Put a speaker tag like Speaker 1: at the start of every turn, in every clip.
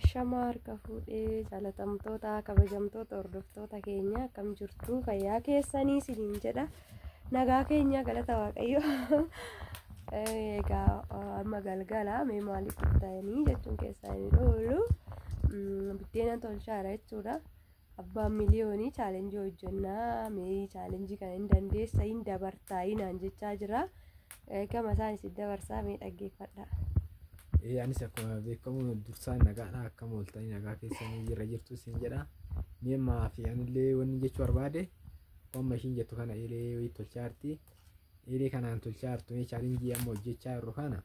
Speaker 1: Ashamaa harka fuudhee jaalatamtoota kabajamtoota hordoftoota keenya akkam jirtu fayyaa keessanii isiniin jedha. Nagaa keenya galata Waaqayyo. Egaa amma galgala mee maaliif dhuftanii jechuun keessaa hin oolu. Biddeena tolchaadha jechuudha. Abbaan miliyoonii chaalenjii hojjennaa mee chaalenjii kana hin dandeessa hin dabartaa naan jechaa jira. Gama isaan isin dabarsaa mee dhaggeeffadha.
Speaker 2: Anis akkuma beekamu dursaan nagaadha akkam ooltanii nagaa keessanii jirra jirtu isin jedha. Mee ammaa fi anillee wanni jechuu barbaade amma ishiin jettu kana eelee wayii tolchaa jirti. Eelee kanaan tolchaa jirtu mee chaalenjii amma hojjechaa jirru kana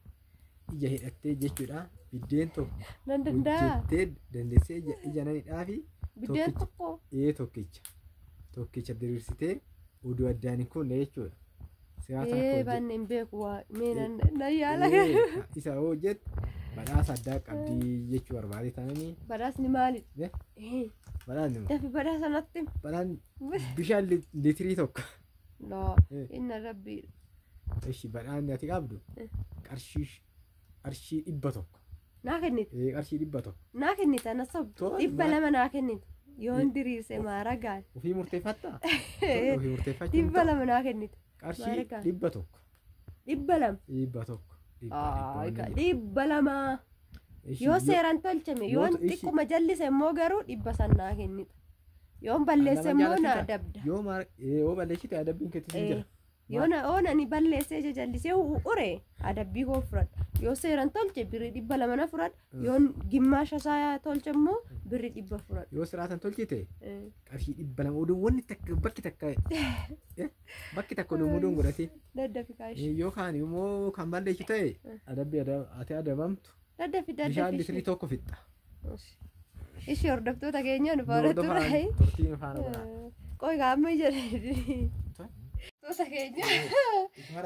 Speaker 2: ija hidhattee jechuudha. Biddeen tokko
Speaker 1: Nan danda'a.
Speaker 2: hojjettee dandeessee ija nan hidhaa fi
Speaker 1: Biddeen tokko.
Speaker 2: ee tokkicha tokkicha diriirsitee oduu addaan hin kunne jechuudha. Siyaasa akka
Speaker 1: Ee
Speaker 2: hojje-
Speaker 1: banne hin beeku waa mee nan nan yaala.
Speaker 2: Ee, isa yoo hojjette badhaasa addaa qabdi jechuu barbaade taananii
Speaker 1: Badhaasni maalidha?
Speaker 2: Eh?
Speaker 1: Ee,
Speaker 2: badhaasni
Speaker 1: Dafi badhaasa natti himi.
Speaker 2: badhaan bishaan liitirii tokko.
Speaker 1: Laa
Speaker 2: Eh.
Speaker 1: inna rabbii.
Speaker 2: Ishi badhaasni ati qabdu
Speaker 1: Eh.
Speaker 2: qarshii 100.
Speaker 1: Naa kennite.
Speaker 2: Ee, qarshii 100.
Speaker 1: Naa kennite na sobdu.
Speaker 2: Tola,
Speaker 1: 200 naa kennite. Yoon diriirse maaragaan.
Speaker 2: Ofii murteeffattaa? Tola, ofii murteeffachuun
Speaker 1: 200 naa kennite.
Speaker 2: Qarshii
Speaker 1: maaragaan.
Speaker 2: 100.
Speaker 1: 200.
Speaker 2: 100. Dhibba
Speaker 1: Aa,
Speaker 2: dhibba
Speaker 1: egaa
Speaker 2: wanni
Speaker 1: 200.
Speaker 2: jedhu. Ishi
Speaker 1: Yoo seeraan tolchame
Speaker 2: yoo
Speaker 1: yoon
Speaker 2: ishi-
Speaker 1: xiqquma jallise immoo garuu 100 naa kennita. Yoon balleesse
Speaker 2: Lama
Speaker 1: immoo naa
Speaker 2: jaalatita?
Speaker 1: dabda.
Speaker 2: Yoo yoo balleessite adabbiin keetti sin
Speaker 1: Eh,
Speaker 2: jira.
Speaker 1: Yoo na oon ani balleessee ija jallisee ure adabbii koo fudhadha. Yoo seeraan tolche birrii 200 na fudhadha. Yoon gimmaasha isaa tolche immoo birrii 100 fudhadha.
Speaker 2: Yoo siraataan tolchite
Speaker 1: Eh,
Speaker 2: qarshii 200 oduu wanni takka bakki takka bakki takka oduu muduun godhate
Speaker 1: Daddafi kaashi.
Speaker 2: yoo kaan immoo kan balleessu ta'e adabbii ati adabamtu
Speaker 1: Daddafi
Speaker 2: bishaan
Speaker 1: daddafi.
Speaker 2: liitirii tokko fixxa.
Speaker 1: Ishee hordoftoota keenya nu
Speaker 2: Nu
Speaker 1: faana
Speaker 2: hordofaa
Speaker 1: turai.
Speaker 2: turtii nu faana godhaa.
Speaker 1: Qoy amma jedhe. Hordoftoota keenya.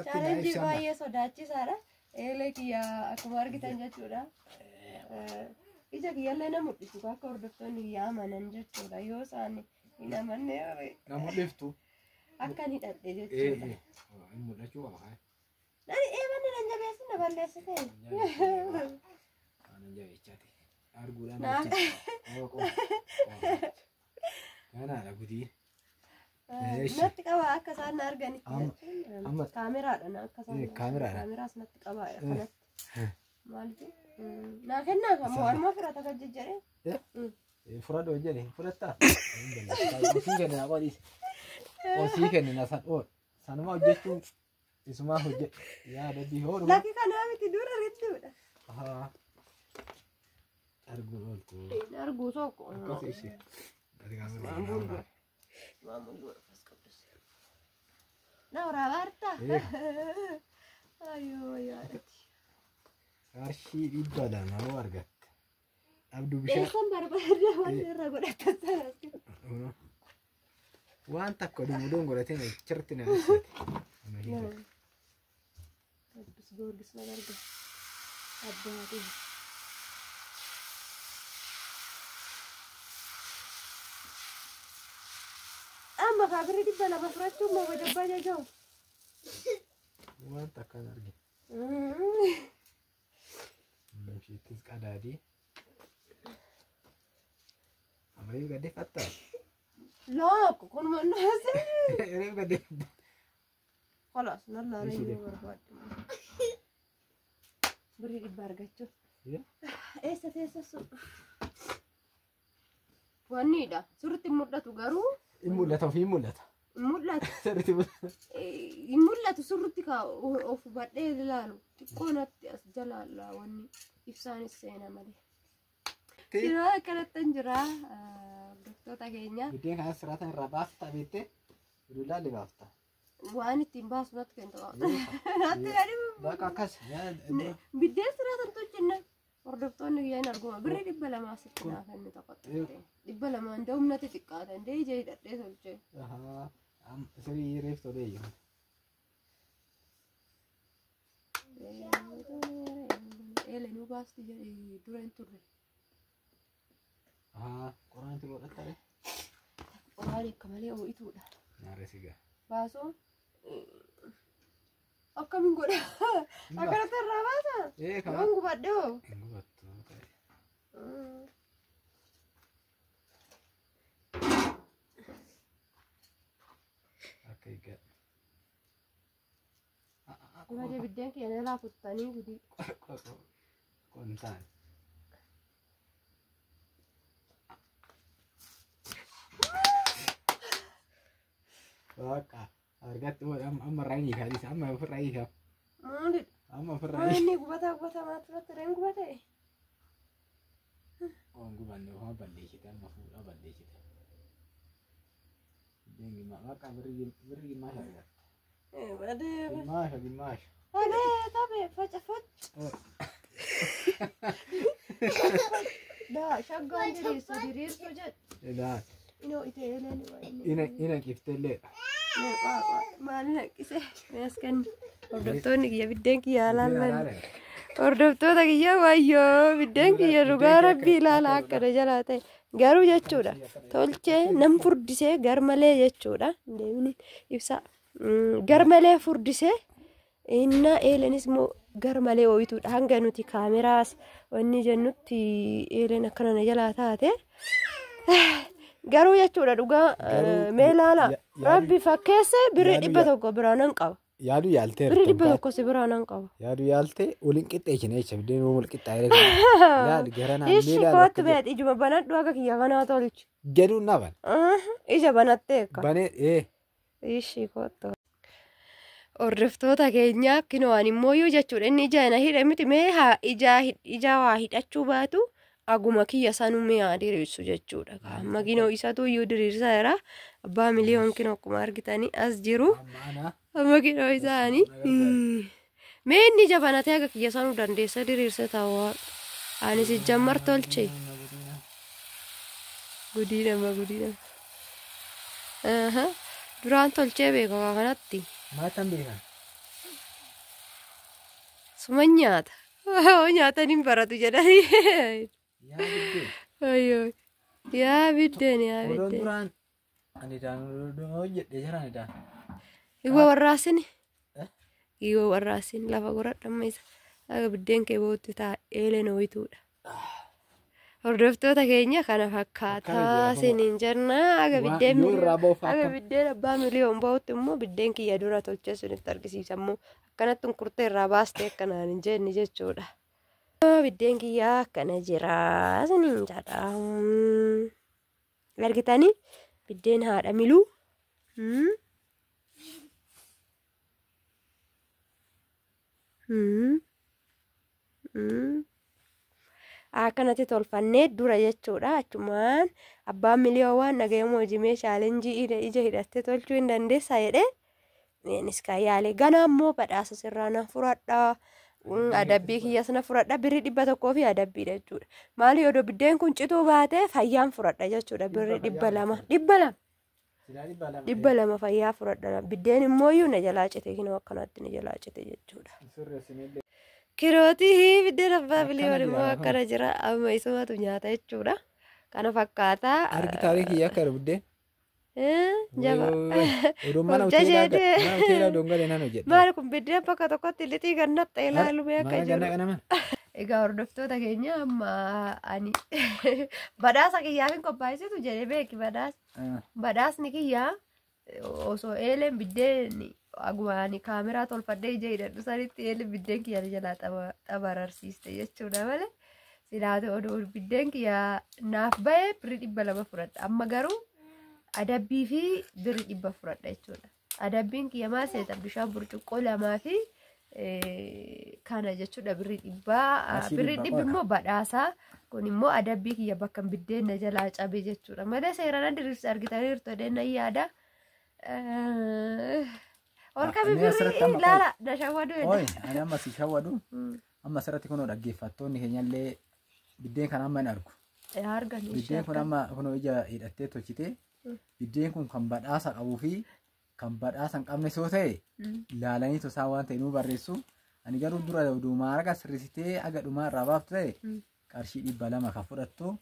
Speaker 1: Chaalenjii baay'ee sodaachisaadha. Eelee kiyya akkuma argitan jechuudha. Ija kiyyallee na mul'isu akka hordoftoonni kiyya amanan jechuudha. Yoo isaan hin amanne
Speaker 2: Na mul'iftu.
Speaker 1: akkan hidhadhe jechuudha.
Speaker 2: Inni mul'achuu qaba.
Speaker 1: Nani eebanni nan jabeessi na balleessite.
Speaker 2: Aannan jabeechaati. Arguudhaan
Speaker 1: Naa-
Speaker 2: Ganaadha gudii. Eeshi.
Speaker 1: Natti qaba akka isaan na arganitti
Speaker 2: Amma-
Speaker 1: jechuudha.
Speaker 2: amma-
Speaker 1: Kaameraadha na akka isaan
Speaker 2: Eh, kaameraadha.
Speaker 1: Kaameraas natti qaba
Speaker 2: Eh.
Speaker 1: kanatti. Maaliif? Naa kennaa kan moo harma fudhata kan jejjeree.
Speaker 2: Fudhadhu jedhe fudhattaa? Osii kennina qoodhiis. Osii kennina san ool. Sanuma hojjechuun isumaa hojjedhu. Yaa dadbii hoodhu.
Speaker 1: Lakki kanaa miti dura ridduudha.
Speaker 2: Arguun ooltu.
Speaker 1: Hin arguu tokko.
Speaker 2: Akkas ishee.
Speaker 1: Maamul godhu qabdus. Na waraabaa harta. Ayyoo yaadati.
Speaker 2: Qarshii 200 yoo argatte. Dhabduu bishaan.
Speaker 1: Eessan barbaada waan irra godhatan sana.
Speaker 2: Waan takka oduu godhatee na chirti na ibsite.
Speaker 1: ቅዱስ ጊዮርጊስ ነገር ግን አባቴ amma kaa birrii 200 fudhachuun moo wajabbaa jaja'u?
Speaker 2: Waan takka hin argine. Isheettis qadaadii. Amrii gaddeeffattaa?
Speaker 1: Look kunuma naase.
Speaker 2: Reef gaddeeffatta.
Speaker 1: خلاص نلا
Speaker 2: Ishee
Speaker 1: yoo
Speaker 2: deemu.
Speaker 1: barbaadde. Birrii 100 argachuuf. Eessa teessa sun? Wanniidha. Sirriitti hin mul'atu garuu
Speaker 2: Hin mul'ata ofii hin mul'ata.
Speaker 1: hin mul'atu.
Speaker 2: Sirriitti mul'ata.
Speaker 1: Hin mul'atu sirriitti kaa of hubadhee ilaalu. Xiqqoo natti as jala wanni ibsaanis seena malee. Yeroo akkanatti hin jira hordoftoota keenya.
Speaker 2: Biddeen kanas siraataan irraa baafta beektee oduu ilaalle baafta.
Speaker 1: Waan ittiin baasu natti kenna. Natti gadi
Speaker 2: Bakka akkas.
Speaker 1: biddeen siraataan tolchinna. Hordoftoonni guyyaa hin arguma. Birrii 200 asitti naa kenni tokko. 200 hunda humnatti xiqqaata. Hundee ija hidhadhee tolche.
Speaker 2: Sirii reef tolee iyyuu.
Speaker 1: Eelee nuu baasti jedhee dura hin turre.
Speaker 2: Qoraan itti godhatta ree?
Speaker 1: Qoraan akka malee ho'ituudha.
Speaker 2: Naarra sigaa.
Speaker 1: Baasuu akkamiin godha? Akkanatti irraa baasa?
Speaker 2: Ee
Speaker 1: Yoon
Speaker 2: kamaa.
Speaker 1: gubadhe hoo?
Speaker 2: Hin gubattu ta'e.
Speaker 1: Malee biddeen kiyya jalaa kuttanii gudii.
Speaker 2: Kontaan. Bakka argatti amma irraa hiikaa dhiisa amma ofirraa hiikaa
Speaker 1: Maali?
Speaker 2: amma ofirraa hiikaa.
Speaker 1: Inni gubataa gubataa maatti irratti reen gubate.
Speaker 2: Oon gubanne ofuma balleessite amma fuudhaa balleessite. Biddeen gimmaa bakka birri gimmaasha argatte.
Speaker 1: Badee.
Speaker 2: Gimmaasha gimmaasha.
Speaker 1: Badee taphee faca faca. Daa shaggaan diriirsa diriirsu jedhu.
Speaker 2: Ilaa
Speaker 1: Inoo itee eleen waa inni.
Speaker 2: ina ina qiftelleedha.
Speaker 1: Maal naqise? Mees kenni. Hordoftoonni kiyya biddeen kiyya ilaalan. Hordoftoota kiyya wayyoo biddeen kiyya dhugaa rabbii ilaala akkana jalaa ta'e. Garuu jechuudha tolchee nam furdisee gar malee jechuudha. Deemni ibsa gar malee furdisee inna eelenis immoo gar malee ooyituudha. Hanga nuti kaameraas wanni jennutti eeleen akkana na jalaa taate. Garuu jechuudha dhugaa mee ilaala rabbi fakkeesse birrii 100 biraa nan qaba.
Speaker 2: Yaaduu yaalteera.
Speaker 1: Birrii 100 si biraa nan qaba.
Speaker 2: Yaaduu yaaltee waliin qixxeessine jecha biddeen wal qixxaa'ee laal gara naannoo
Speaker 1: Ishi kootti beet ijuma banadhu akka kiyya kanaa tolchi.
Speaker 2: Gaduun naban.
Speaker 1: Ija banattee akka.
Speaker 2: Banee ee.
Speaker 1: Ishi kootti. Hordoftoota keenya kinoo ani immoo yoo jechuudha inni ija na hidhe miti mee haa ija waa hidhachuu baatu aguma kiyya sanuu mee haa diriirsu jechuudha. Amma kinoo isatu iyyuu diriirsaa jira. Abbaa miliyoon kinoo akkuma argitanii as jiru. Amma kinoo isaanii. Mee inni ija banatee akka kiyya sanuu dandeessa diriirsa taawaa. Anis ijjan martolche. Gudii nama gudii nama. Duraan tolchee beeka kanatti.
Speaker 2: Maatan beekan.
Speaker 1: Suma nyaata. Nyaatan hin baratu jedhanii.
Speaker 2: Yaa biddeen.
Speaker 1: Yaa biddeen yaa
Speaker 2: Odoon
Speaker 1: biddeen.
Speaker 2: duraan ani daan hojjedhee jira ani daan.
Speaker 1: Iwwa warraasini. Iwwa warraasini lafa goradhamma isa. Akka biddeen kee bootti ta'a eeleen ooyituudha. Hordoftoota keenya kana fakkaataa siniin jenna. Aga biddeen aga biddeen abbaa miliyoon bahutti immoo biddeen kiyya dura tolchee sunitti argisiisa immoo akkanatti hunkurtee irraa baastee akkanaan hin jenne jechuudha. Biddeen kiyyaa akkana jira siniin jedha. Argitanii biddeen haadha miluu. Akkanatti tolfannee dura jechuudha. Achumaan abbaan miliyoon waan nagayamu hojii meeshaalee ija hidhattee tolchuu hin dandeessaa jedhee innis kan yaale. Ganaa immoo badhaasa sirraa na fudhadha. Adabbii kiyyas na fudhadha. Birrii 100 fi adabbiidha jechuudha. Maali odoo biddeen kun cituu baate fayyaan fudhadha jechuudha. Birrii 200. 200. 200 fayyaa fudhadha. Biddeen immoo iyyuu na jalaa cite kinoo akkanatti na jalaa cite jechuudha. Kirootii biddeen abbaa miliyoon immoo akkana jira. Amma isumatu nyaata jechuudha. Kana fakkaataa.
Speaker 2: Argitaalee kiyya akka biddeen.
Speaker 1: Jaba.
Speaker 2: Odoon mana hoteelaa odoon galee nan hojjedha.
Speaker 1: Maali kun biddeen bakka tokkotti lixii gannatta ilaalu mee akka jiru. Egaa hordoftoota keenya amma ani badhaasa kiyyaaf hin qophaa'isitu jedhee beeki badhaasa. Badhaasni kiyyaa osoo eeleen biddeen aguma ani kaameraa tolfadhee ija hidhadhu sanitti eeleen biddeen kiyya jalaa xabararsiiste jechuudha malee. Silaate odoo biddeen kiyya naaf bahee birrii 200 fudhadha. Amma garuu adabbii fi birrii 100 fudhadha jechuudha. Adabbiin kiyya maal seeta bishaan burcuqqoo 2 fi kana jechuudha birrii 100. Birrii 100 immoo badhaasaa. Kun immoo adabbii kiyya bakka biddeen na jalaa cabe jechuudha. Malee seeraan diriirsa argitaniirtu adeemna yaada. Ol qabi birrii ilaala na shawwaduu.
Speaker 2: Oi ani amma si shawwadu. Amma asirratti kunoo dhaggeeffattoonni keenyallee biddeen kana amma hin argu. Biddeen kun amma kunoo ija hidhattee tolchitee biddeen kun kan badhaasa qabuu fi kan badhaasa hin qabne soo ta'e ilaalanii tosaan waan ta'e nuu barreessu. Ani garuu dura duumaa arga sirrisitee aga dhumaa irraa baaftu ta'e qarshii 200 kan fudhattu.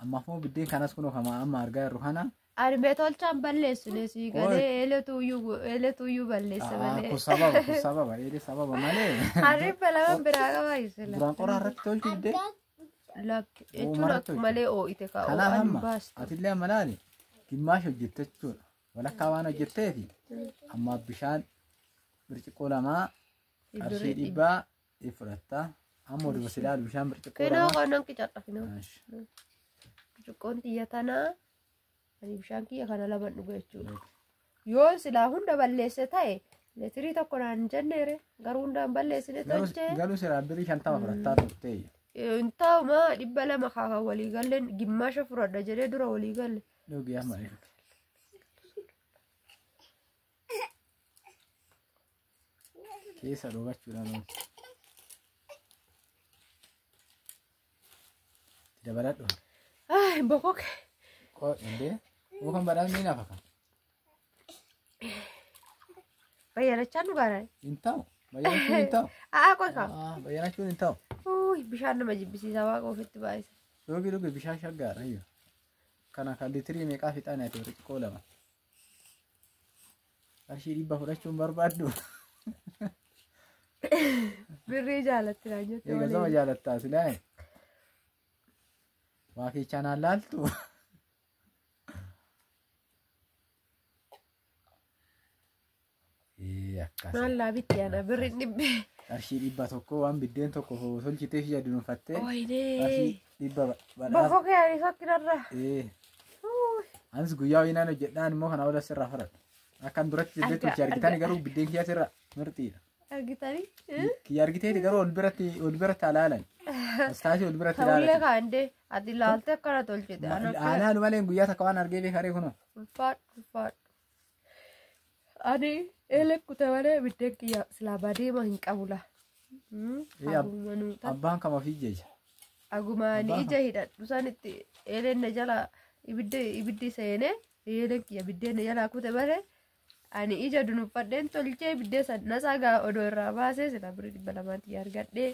Speaker 2: Amma immoo biddeen kanas kunoo kama amma argaa jirru kana.
Speaker 1: Ani mee tolchaan balleessu sii galee eeletu iyyuu balleessa malee.
Speaker 2: Kun sababa kun sababa eelee sababa malee.
Speaker 1: Ani 200 biraa qaba ibsila.
Speaker 2: Duraan qoraa irratti tolchu biddeen.
Speaker 1: Lakki jechuun akka malee oo'ite kaa'u.
Speaker 2: Kanaaf amma atillee amma laali gimmaasha hojjette jechuudha. Walakkaa waan hojjetteefi amma bishaan birciqoo 2 Qarshii 100 fudhatta. Amma oduma si ilaalu bishaan birciqqoo
Speaker 1: Kinoo
Speaker 2: lama.
Speaker 1: qonnan qicadha kinoo.
Speaker 2: Ashi.
Speaker 1: Birciqqoon xiyya tanaa ani bishaan kiyya kana lama dhuga jechuudha. Yoo silaa hunda balleesse ta'e litirii tokko naan hin jenneere garuu hunda hin balleessine tolchee.
Speaker 2: Galuu silaa birrii 50 fudhattaa turte.
Speaker 1: Hin ta'u maa 200 kaakan walii galleen gimmaasha fudhadha jedhee dura walii galle.
Speaker 2: Dhugi amma. Keessa dhogachuudhaan oolu. Itti dabaladhu.
Speaker 1: Ay bokoke.
Speaker 2: Indee yookaan badhaasni nafa kan.
Speaker 1: Bayyanachaan dhugaadha.
Speaker 2: Hin ta'u. Bayyanachuun hin ta'u.
Speaker 1: Aa qofa.
Speaker 2: Bayyanachuun hin ta'u.
Speaker 1: Uy bishaan nama jibbisiisa waaqa ofitti baay'isa.
Speaker 2: Dhugi dhugi bishaan shaggaadha iyyuu. Kana kan litirii meeqaa fixaan ati birciqoo lama. Qarshii 100 fudhachuun barbaaddu.
Speaker 1: Birrii jaalatti naan jette.
Speaker 2: Egaa sama jaalattaa silaa. Waa keechaa naan laaltu. Akkas.
Speaker 1: Maal laa bitti ana birriin dhibbe.
Speaker 2: Qarshii 100 waan biddeen tokko tolchitee fi dunuunfattee.
Speaker 1: Waynee.
Speaker 2: Qarshii 100 badhaasa.
Speaker 1: Bokoke ani fakkinarra.
Speaker 2: Anis guyyaa wayinaan hojjedhaan immoo kana ola sirraa fudhadha. Akkan duratti illee tolchee argitani garuu biddeen kiyya sirra mirxiidha.
Speaker 1: Argitanii?
Speaker 2: Kiyya argiteeti garuu ol biratti alaalan. Astaasii ol biratti
Speaker 1: Ta'ullee
Speaker 2: ilaalan.
Speaker 1: kaandee ati laaltee akkana tolchite.
Speaker 2: Alaalu malee guyyaa takka waan argee beekaree kunoo.
Speaker 1: Ulfaadhu ulfaadhu. Ani eelee kute malee biddeen kiyya silaa badeema hin qabu laa.
Speaker 2: Abbaan kam ofii jecha.
Speaker 1: Agumaani ija hidhadhu sanitti eeleen na jala ibiddi seenee eeleen kiyya biddeen na jalaa kute malee ani ija dunuunfadheen tolchee biddeen san nasaa gaa odoo irraa baasee silaa birrii 200 argadhee.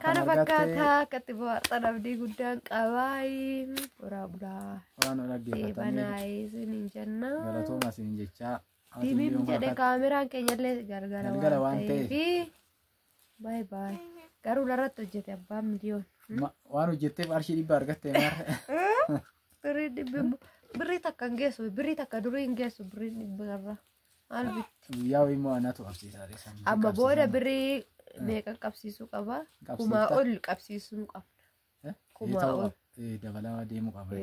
Speaker 1: Kana fakkaataa akkatti bohaartan abdii guddaan qabaayi. Horaa bulaa.
Speaker 2: Waan dhaggeeffatanii.
Speaker 1: Eebanaayee isiniin jenna.
Speaker 2: Galatooma isiniin jechaa.
Speaker 1: Diimiin jedhe kaameraan keenyallee galgala waan ta'eef. Baay baay. Garuu narratti hojjete abbaan miliyoon.
Speaker 2: Waan hojjetteef qarshii 100 argatte maar.
Speaker 1: Birrii dhibbi birrii takka hin geessu birrii takka durii hin geessu birrii dhibba irra. Maal bitti?
Speaker 2: Guyyaa wayii immoo anatu qabsiisaa.
Speaker 1: Amma booda birrii meeqa qabsiisuu qaba? 1000 ol qabsiisuu qabna. 1000 ol.
Speaker 2: Dabalaa deemuu qaba.